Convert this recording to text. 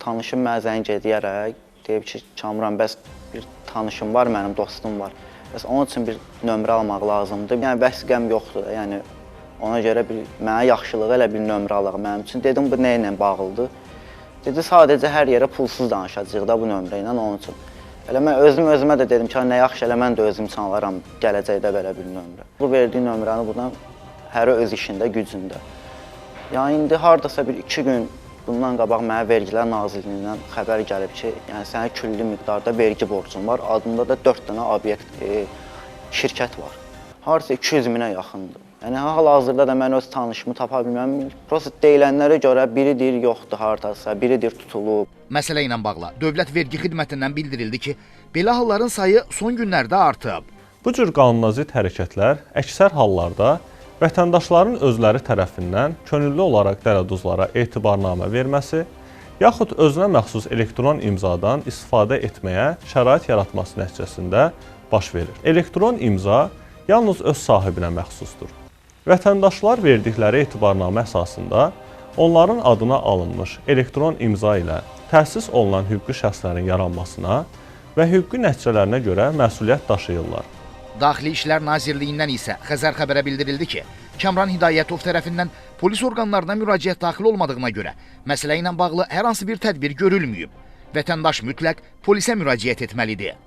Tanışım mənə zəng edərək deyib ki, Kamran, bəs bir tanışım var, mənim dostum var. Bəs onun üçün bir nömrə almaq lazımdır. Yəni vəsiqəm yoxdur da, yəni ona görə bir mənə yaxşılığı elə bir nömrə alaq mənim üçün. Dedim bu nə ilə bağlıdır? Dedi sadəcə hər yerə pulsuz danışacağıq da bu nömrə ilə onun üçün. Elə mən özüm özümə də dedim ki, nə yaxşı, elə mən də özüm üçün alaram gələcəkdə belə bir nömrə. Bu verdiyi nömrəni buradan hərə öz işində, gücündə. Yəni indi hardasa bir 2 gün bundan qabaq mənə Vergilər Nazirliyindən xəbər gəlib ki, yəni sənə külli miqdarda vergi borcun var. Adında da 4 dənə obyekt şirkət var. Hardasa 200 minə yaxındır. Yəni hal-hazırda da mən öz tanışımı tapa bilmirəm. Prosta deyilənlərə görə biri deyir yoxdur hardasa, biri deyir tutulub. Məsələ ilə bağlı Dövlət Vergi Xidmətindən bildirildi ki, belə halların sayı son günlərdə artıb. Bu cür qanuna zidd hərəkətlər əksər hallarda vətəndaşların özləri tərəfindən könüllü olaraq dələduzlara etibarnamə verməsi, yaxud özünə məxsus elektron imzadan istifadə etməyə şərait yaratması nəticəsində baş verir. Elektron imza yalnız öz sahibinə məxsusdur. Vətəndaşlar verdikləri etibarnamə əsasında onların adına alınmış elektron imza ilə təsis olunan hüquqi şəxslərin yaranmasına və hüquqi nəticələrinə görə məsuliyyət daşıyırlar. Daxili İşlər Nazirliyindən isə Xəzər xəbərə bildirildi ki, Kamran Hidayətov tərəfindən polis orqanlarına müraciət daxil olmadığına görə məsələ ilə bağlı hər hansı bir tədbir görülməyib. Vətəndaş mütləq polisə müraciət etməlidir.